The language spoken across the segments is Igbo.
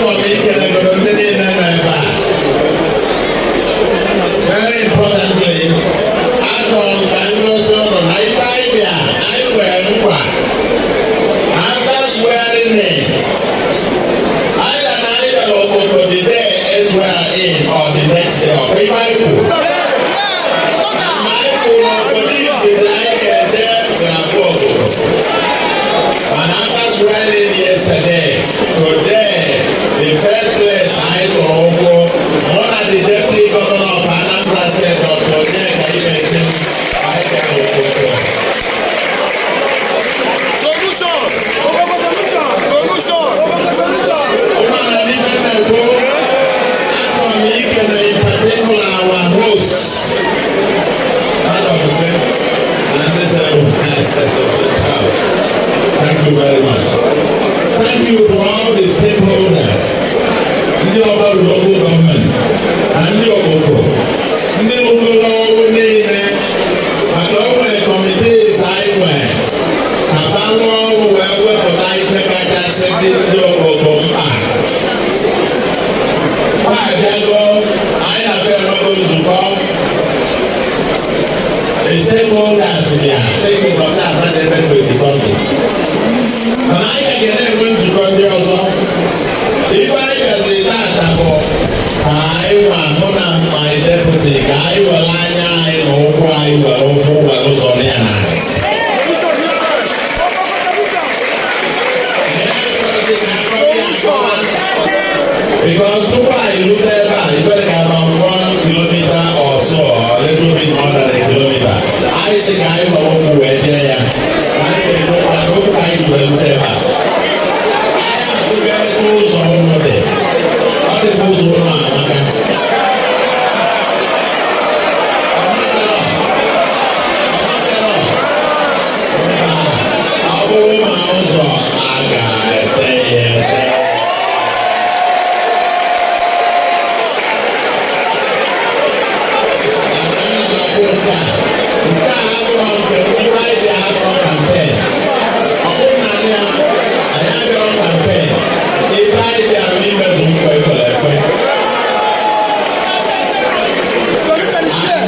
Achọrọ m ikelegoro ndị niile nọ ebe a. Very importantly, achọrọ m ka m gosi ụnụ na ife anyị bịa, anyị nwere nkwa. After swearing in, either na anyị bịara obodo the day e swear in or the next day of ife anyị kwuru. Anyị kwuru n'obodo izizi anyị ga-eje na-abụ obodo. And after swearing in yesterday, today, the first place anyị tụrụ ụkwụ, mụ na the deputy governor of Anambra State, Dr. Onyeka Ibezim, anyị gara obodo. Solution! Okpoko solution! Solution! Okpoko solution! Ụmụnna n'ife na-ekwu, achọrọ m ikele in particular our hosts. Out of the way, and this Thank you very much. Thank you to all the stakeholders, ndị Ọgbaru local government na ndị Okpoko, ndị rụgoro ọrụ niile, maka o nwere committees anyị nwere ka fa rụọ ọrụ wee wepụta ife kachasị ndị Okpoko mkpa. Fa abịago, anyị na-abịa enwego nzukọ. The stakeholders bịa, take ụbọchị abadebe 20 something. Mana anyị ga na-enwe nzukọ ndị ọzọ. Ife anyị bịaziri tata bụ ka anyị nwa mụ na my deputy ka anyị were anya anyị na ụkwụ anyị were ụkwụ were ụzọ ya na. Solution here! Okpoko solution! Because tupu anyị rute ebe a, ife dị ka about 1 kilometer or so, or a little bit more than a kilometer. Anyị sị ka anyị were ụkwụ wee jee ya. Ka anyị ga-enwekwa n'okwu anyị wee rute ebe a. Anyị afụgo ebe ụzọ ụnụ dị. Ọ dịkwa ụzọ ụnụ amaka. Ọ makarọ. Ọ makarọ. Ọ bụrụ ma ụzọ a ga-ete ya ete. Nke a abụrụ nke ndị anyị ji abụrụ campaign. Ọ bụrụ na anyị abịarọ campaign, ife anyị ji arụ imezu nkwa ekwere ekwe. Solution is here!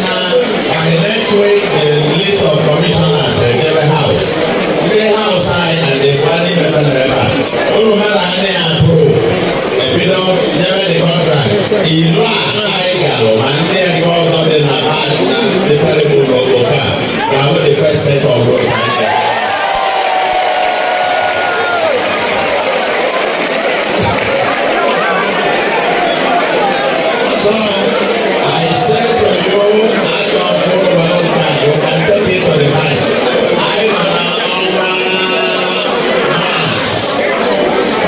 By next week, the list of commissioners ejebe house. Ndị house anyị and the planning member ebe a. Unu mara anyị approve. Ebido nyebe the contract. Ilu a anyị galụ ma ndị nke ọzọ dị na na dịtara n'obodo a ga-abụ the first set of roads anyị gara. So I said to you, I don't follow my own time. You can take it to the bank. I am ọnwa March.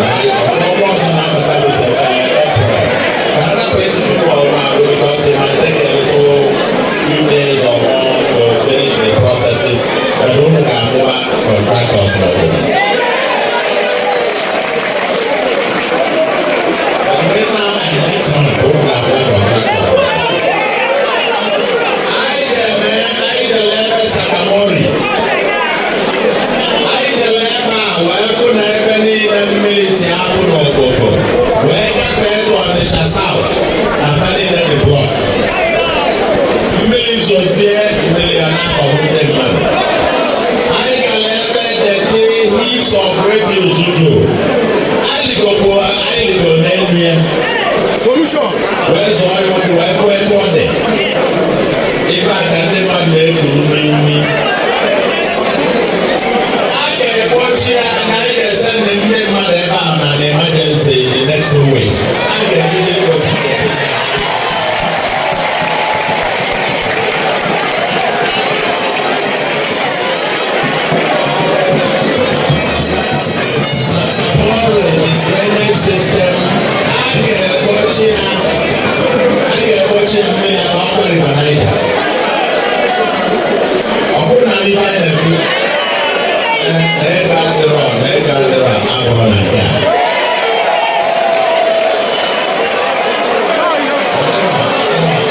Right? Ọnwa ọzọ na-abata bụ April. Ka a rapụ isi tupu ọnwa agwụ because it might take a little few days or more to finish the processes. But unu ga-afụwa contractors n'obodo. Between now and next month, unu ga-afụwa contractors. Anyị ga-eme, anyị jere ebe Sakamori. Anyị jere ebe a wee fụ na ebe niile mmiri si apụ n'Okpoko wee gafee to Ọnịcha South na fa niile dị block. Mmiri zozie, mmiri ya na-akọgbu ndị mmadụ. Anyị gara ebe dirty heaps of refuse juru. Anyị ligokwu, anyị ligo n'elu ya Solution! Wee zọọ ya ụkwụ wee fụ ebe ọ dị. Ife a ka ndị mmadụ na-ekuru n'imi. A ga-egbochi ya na anyị ga-ese ndị mmadụ ebe a na the emergency in the next 2 weeks. A ga-ebido igbochi. Flooring, the drainage system, a ga-egbochi ya, a ga-egbochi mmiri ka ọ bụrụ River Niger. Ọ bụrụ na ife anyị na-ekwu na ego adịrọ na ego adịrọ abụọ na nke a.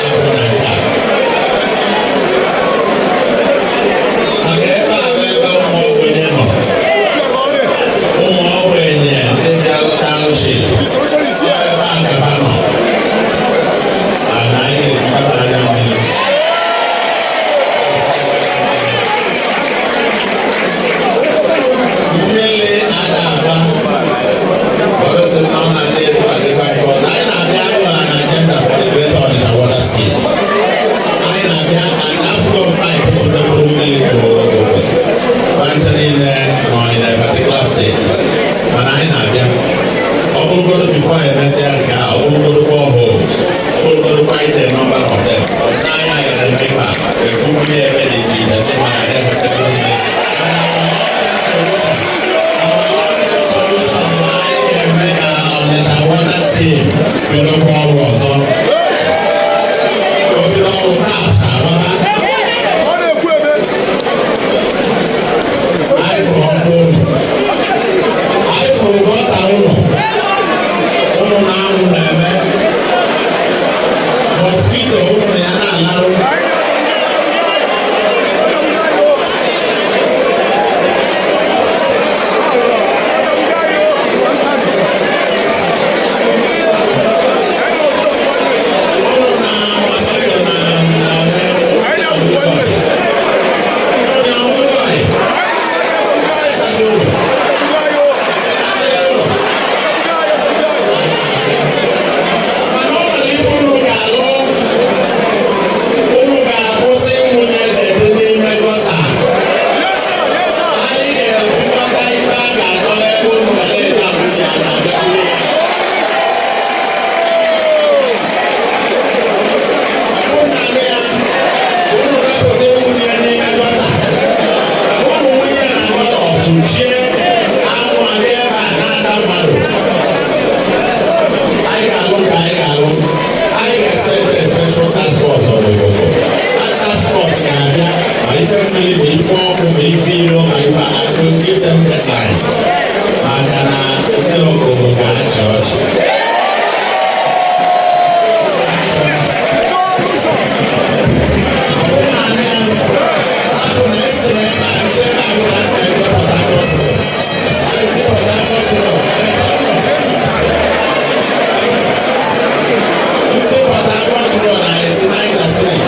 Abụọ na nke a. Maka ebe a bụ ebe ụmụ ogbenye nọ. Ụmụ ogbenye ndị bịara township. The solution is here! niile nọ in a particular state, mana anyị na-abịa. Ọ bụrụgodo before emesịa nke a, ọ bụrụgodo boreholes, ọ bụrụgodo quite a number of them n'anya ya eme ife a ekwubuli ebe dị iche iche sị mana ga-enweta ego niile. Mana our solution bụ anyị ga-eme ka Ọnịcha Water Scheme bidokwa ọrụ ọzọ. O bido ọrụ, taps agbaba. Ọ na-ekwu ebe. Anyị fụrụ ọkụ ụlọ, anyị fụrụ gutter ụlọ ụlọ na-anwụ na-eme mosquito, ụlọ ya na-alarụ. Anyị na-atọgbu anyị o. Ụlọ na mosquito na Anyị na-atọgbu anyị. na ụlọ anyị. Anyị na-atọgbu anyị o. Mana ọ nwere ife unu ga-alụ. Unu ga-akwụsị ịwụnye dirty n'ime gutter. Yes, sir. Yes, sir. Anyị ga-ekwukọta ife a ga-atọ n'ebe unu ga na-eji arụsi anya abịakwuru ya. Unu na-alụ ya, unu wepụta ịwụnye n'ime gutter. Ụmụ nwunye na gutter ọtụchie, anwụ abịa ebe a na-ata mmadụ. Anyị ga-alụ ka anyị ga-alụ. Anyị ga-eset a special task force n'obodo. That task force ga-abịa ma ife mmiri, ma ife ọkụ, ma ife iro, ma ife a will give them deadlines. Maka na ndị obodo ga-achị ọchị. Solution. Ọ bụrụ na anyị ahụ na-esi ebe a, esi ebe a bụ na a ga-eje Port Harcourt Road. Anyị si Port Harcourt Road. Isi Port Harcourt Road, anyị si Niger Street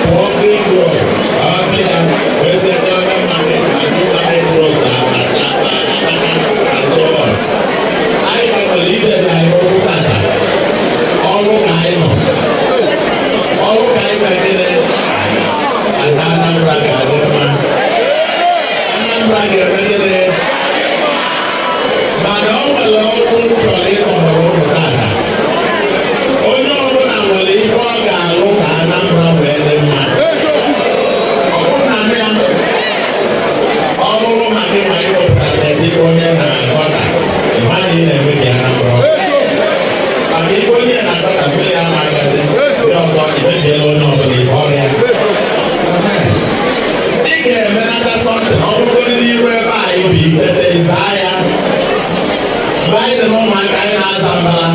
pụọ Green Road, Awapịa, wee si ebe Market na New Market Road na Abata and so on. Anyị ka nwere ije dị anyị n'okwu tata. Ọrụ ka anyị nọ. Ọrụ ka anyị mere gịnị? Ada Anambra ga-adị mma. Anambra ga-eme gịnị? Mana o nwere okwu m chọrọ ịkọrọ ụnụ tata. Onye ọbụla nwere ife ọ ga-alụ ka Anambra wee dị mma. Eziokwu. Ọ bụrụ na ya ọ bụrụ ma gị ma ịwepụta dirty onye na gutter, ị ma na ị na-emebi Anambra. Eziokwu. Maka ife onye na gutter, mmiri ama agazi ndị ọzọ, emebiela onye ọbụla ife ọrịa. Ị ga-emenata something, ọ bụrụgodị n'iru ebe anyị bi, tete zaa ya. Mgbe anyị dị n'ụmụaka, anyị na-aza mbara,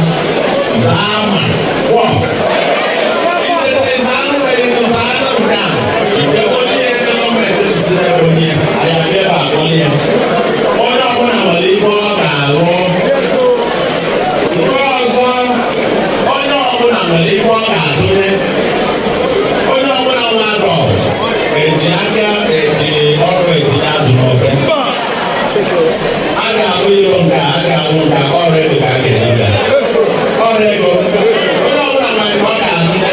zaa ma kwọ. Itete zaa nwere zaa nke a. Ite onye ebe gọọmenti sisi n'ebe onye anyị abịa ebe a kpọlie ya. Onye ọbụla nwere ife ọ ga-alụ. Nke ọzọ, onye ọbụla nwere ife ọ ga-atụnye. Onye ọbụla nwe agọ eji aka eji ọrụ etinye azụ n'ofe. Mba. A ga-alụ iro nke a, a ga-alụ nke a, ọrụ ego ka a ga-eji bịa. Eziokwu. Ọrụ ego. Onye ọbụla nwere nke ọ ga-atụnye.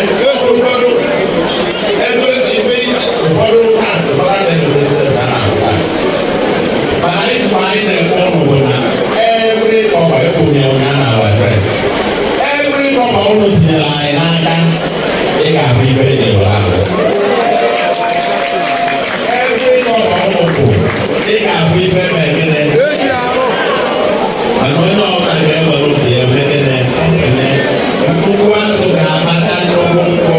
Ụfọdụ ego ife, ụfọdụ tax, ụfọdụ na-egosi ebe a na-akwụ tax. Mana anyị tụrụ, anyị na-ekwu ụnụ bụ na every kọba ekwunye ụnya na our address. Every kọba ụnụ tinyere anyị n'aka, ị ga-ahụ ibe eji were ahụ. Every kọba ụnụ kwụ, ị ga-ahụ ibe mere gịnị. Eji arụ. Mana onye ọbụla ga-ewere otu ya eme gịnị? Eme. Nnukwu azụ ga-akpata nnukwu nkụ,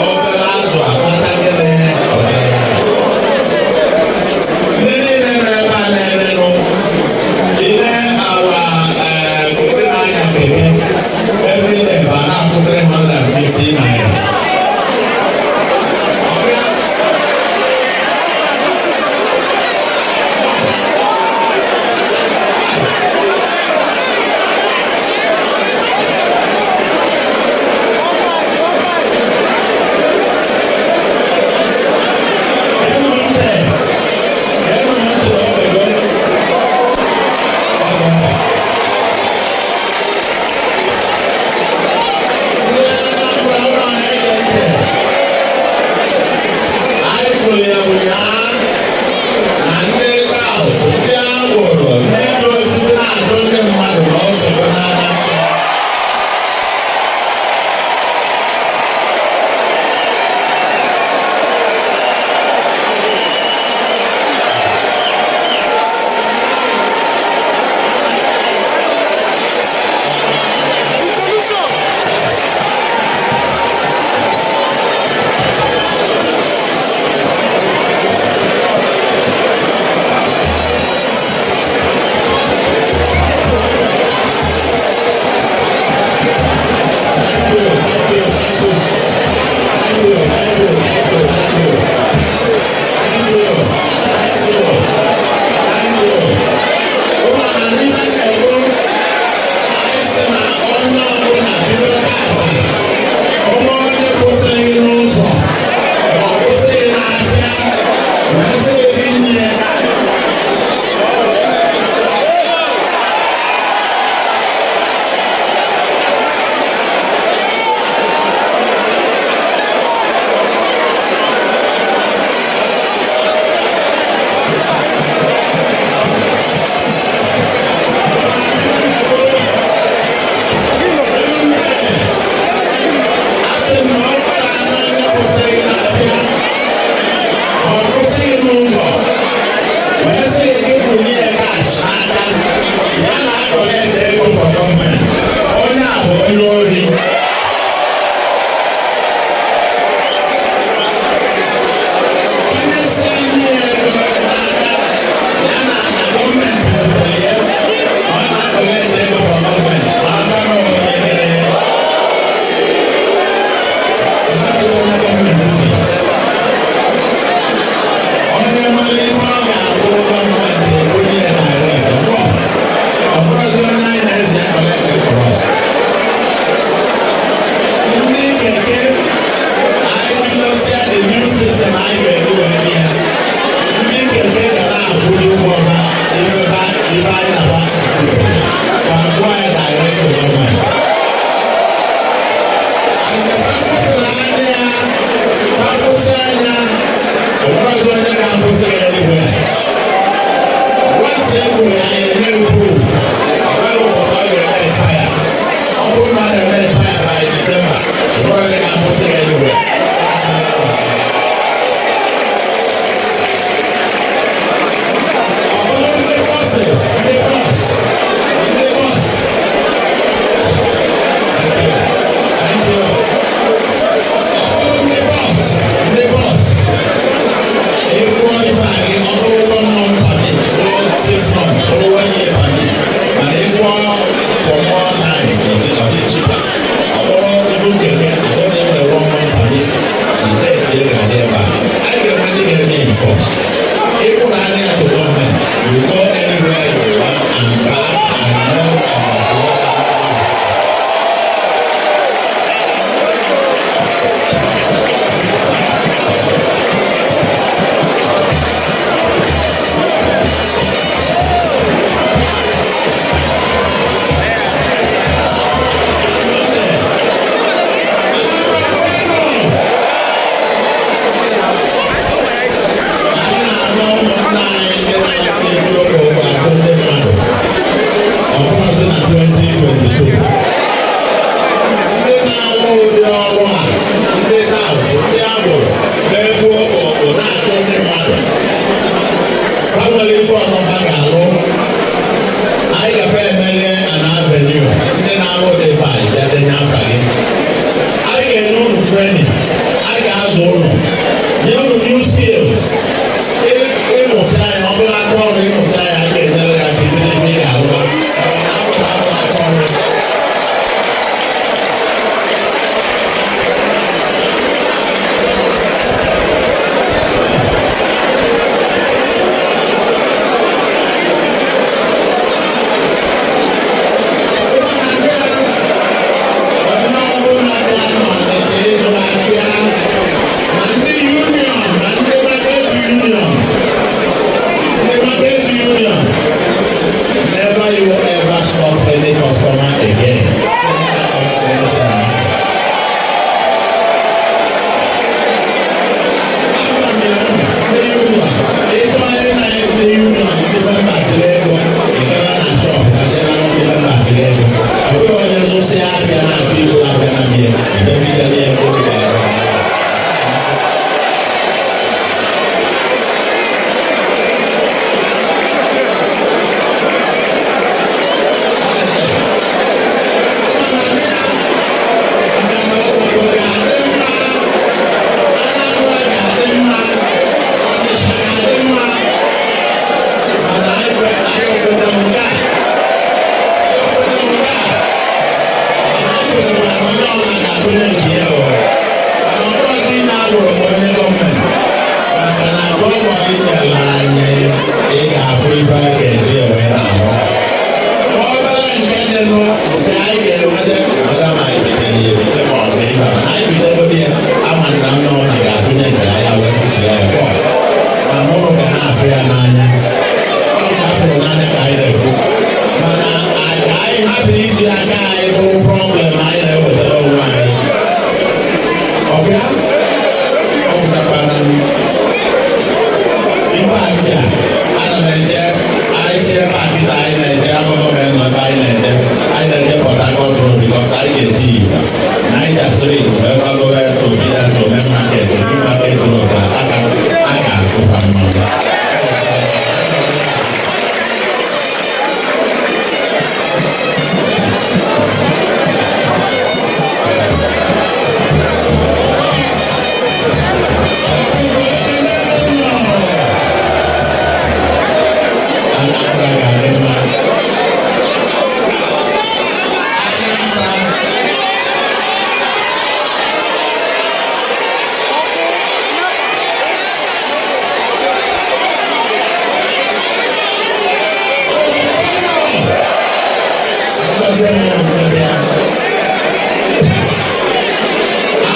obere azụ akpata gịnị? Obere azụ. Ndị niile nọ ebe a na-emenụ ile awa ndị na-anya keke every day ba na-akwụ 350 naira. Ọ bịa cut any customer again. Ịchọ ịna ndị union, ndị members ego, ịgaba na shop ka jee nara ndị members ego. Ọ bụghị onye zụsịa ahịa na-achọ ibu ahịa na bie ebebidela ego ga-ere. Ị ga-afụ ife a ga-eji enwe na-ahụ obere nke dịnụ nke anyị ga-enweta ọza ma anyị bitere ya ebite ma ọ bụ ịba mana anyị bidegodi ya ama na nne ọ na ga-atụnye nke ya wee kpuchie ya bọọlụ mana ụnụ ga na-afụ ya n'anya. Ọ ga-afụrụ n'anya ka anyị na-ekwu, mana ka anyị hapụ iji aka anyị bụrụ problem anyị na-ewetara onwe anyị. Ọ bịa ọ pụtakwara ife abịa ana m eje. Anyị si ebe a kịta, anyị na-eje akụkọ mere nọ ebe anyị na-eje Port Harcourt Road, because anyị ga-eti Igbo Niger Street wee gbagowe to Bida to Main Market, New Market Road, ka aka a ga-afụkwa mmanụ. Anambra ga-adị mma.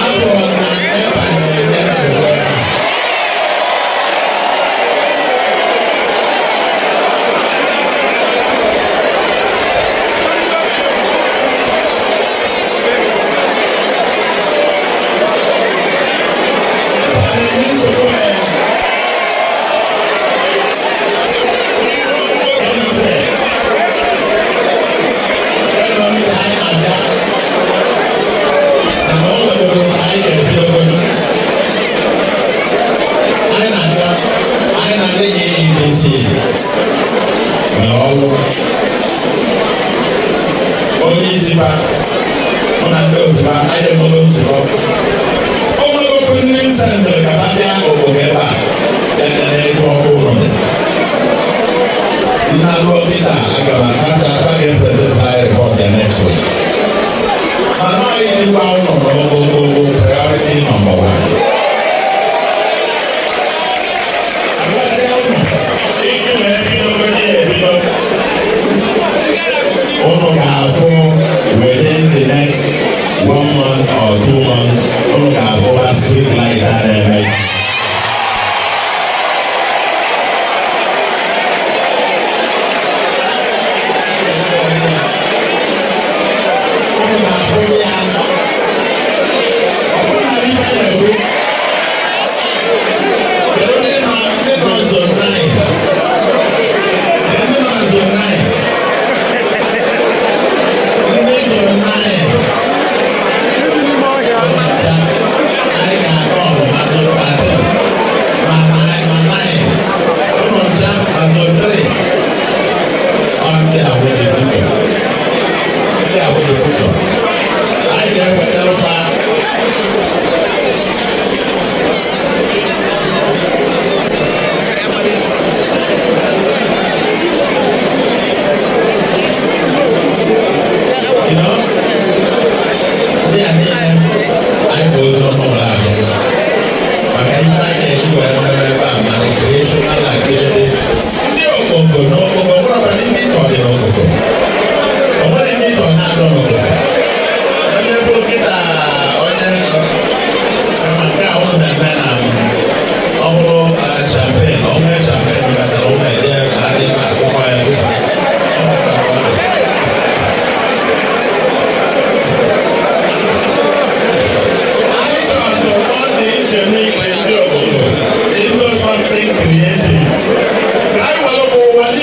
Abụrụ na ebe a na-enye nsogbu ebe a. Onye isi ba mụ na ndị otu ha, anyị enwego nzukọ. O nwegokwu ndị nsendịrị ka ha bịa obodo ebe a bịa nene ego ọkụ ụlọ dị. Nna ruo Peter, aga m ata ata ga-epresent anyị report ya next week. Mana ọ ijikwa ụlọ n'ogogogo priority number one. Agwazie ụnụ, iji wee bidogodi ya ebido, ụnụ ga-afụ within the next one month or 2 months, ụnụ ga-afụ street light a na-eme. Ụnụ ga-afụ ya.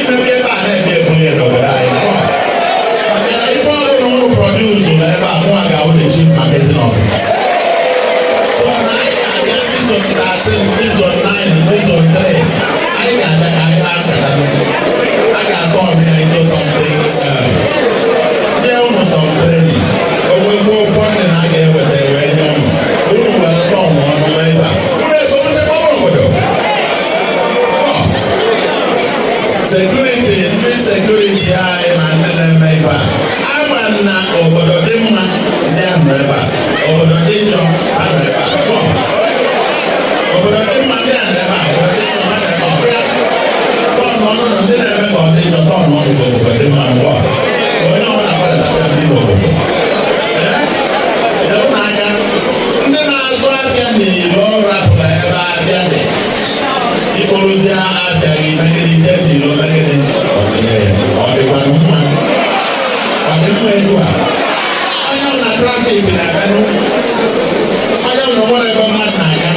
Mmebi ebe a na-ebi ebunye n'obodo anyị. Maka na ife ọbụla ụnụ produce na ebe a, mụnwa ga-awụ the chief marketing officer. So na anyị ga-abịa ndị zone 13, ndị zone 9, ndị zone 3. Anyị ga-abịa ka anyị kpaa nkata. A ga-atọ ọbịa into something else. Nye ụnụ some training. Onwekwuo funding a ga-eweta wee nye ụnụ. Unu were tọn ọnụ ebe a. Unu eso nchekwa obodo. Security, ndị security anyị na ndị na-eme ife a, ama na obodo dị mma, ndị a nọ ebe a. Obodo dị njọ, ha nọ ebe a. Obodo dị mma, ndị a nọ ebe a. Obodo dị njọ, ha nọ ebe a. Ọbịa tọn ọnụ na ndị na-eme ka ọ dị njọ, tọn ọnụ ka obodo dị mma. Ngwa, onye ọbụla gbadata n'ime obodo n'aka, ndị na-azụ ahịa n'ilo rapụrụ ebe ahịa dị. Ikporozi ahịa gị megide ije n'ilo megide ọ dịkwanụ mma, ọ dị mma etu a. Onye na traffic na-abịanụ, onye na nwere ebe mmadụ na-aga,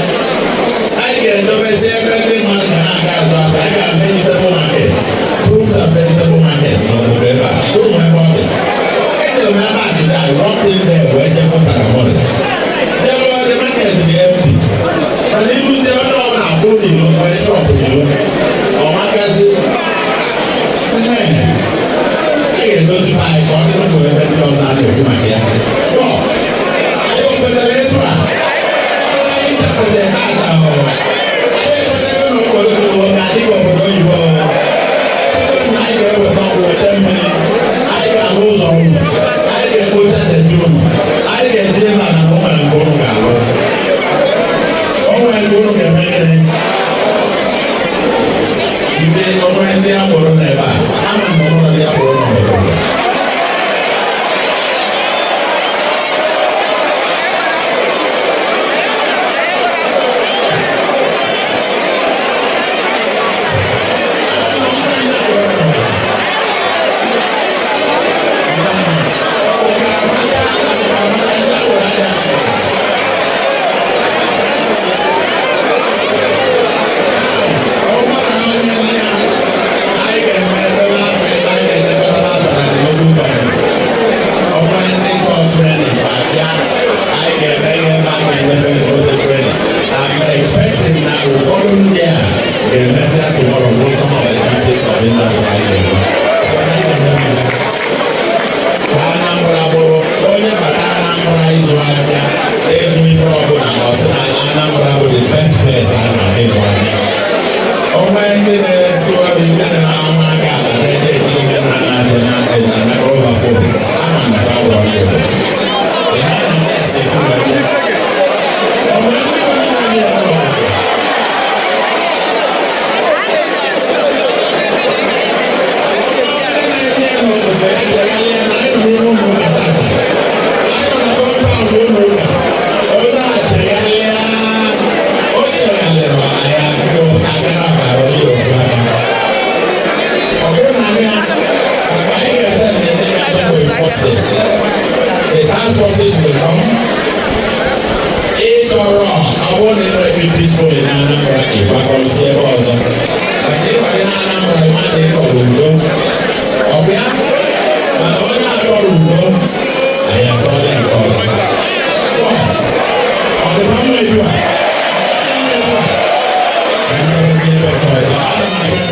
anyị ga-edobezi ebe ndị mmadụ ga na-aga azụ ahịa. Anyị ga vegetable market, fruits and vegetable market n'obodo ebe a. Ụmụ ebe ọ dị, ejere m ebe a dịda. I walked in there wee jee fụsara mọlị jebe. The market dị empty, mana iruzie, onye ọbụla akwụ n'ilo, nwee shop n'ilo. Ọ makazi a ga-edozi anyị ka ọ dị n'ụlọ ebe ndị ọzọ a na-ekwu maka ya. Anyị kwetere etu a, anyị chepụtara tata ahụrụ, anyị ekwetere n'obodo ka dị ka obodo oyibo na anyị ga-eweta ọgwụ, weta mmiri, anyị ga-alụ ụzọ ụlọ, anyị ga-ekpocha dirty ụlọ, anyị ga-eji ebe a na o nwere nke ụnụ ga-alụ, o nwere nke ụnụ ga-eme. Gịnị ndị onwe ndị agboro n'ebe a? Ama m na ọbụrụ ndị agboro n'obodo. Anyị ga-eme ebe ahụ, ebe anyị ga-edebata abalị n'oge ụbọchị ọnwa ndị chọọ training abịa. Anyị ga-eme ihe ebe a ga-edebe oge training. I'm expecting na ụfọdụ ndị a ga-emesịa tomorrow bụ some of the duties of industry anyị ga-eme. Ka Anambra bụrụ onye bata Anambra ịzụ ahịa, ịzụ ihe ọbụla, ọ sị na Anambra bụ the best place a na-ịzụ ahịa. Onwe ndị na-ezu ọrụ, ndị na-ama aka akpa na-eje eti ihe na na-adị na na overflow, ama na ha ụlọ ndị obodo. Ị na-anọ na-esi wee bịa. Onwe ndị na-eme ya n'obodo. Ndị na-eje n'obodo echegharịa na anyị nọ n'ime ụlọ ụka tata. Anyị nọ na compound ụlọ ụka. Onye a chegharịa, o chegharịrị, anyị agụụ agara abara onye ofu aka. Ọ bụrụ na ya, maka anyị ga-ese ndị ga-abịa enforce this. The task forces will come. Ịtọrọ, ọ bụrụ na ị nwere be peaceful in Anambra, ịgbakọrọsi ebe ọzọ. Maka ịbanye na Anambra, ịma na ịkọrọ udo. Ọ bụ ya? Mana onye akọrọ udo, anyị akọrọ ya nke ọzọ. Ọ dịkwa mma etu a? Anyị ebe ọzọ.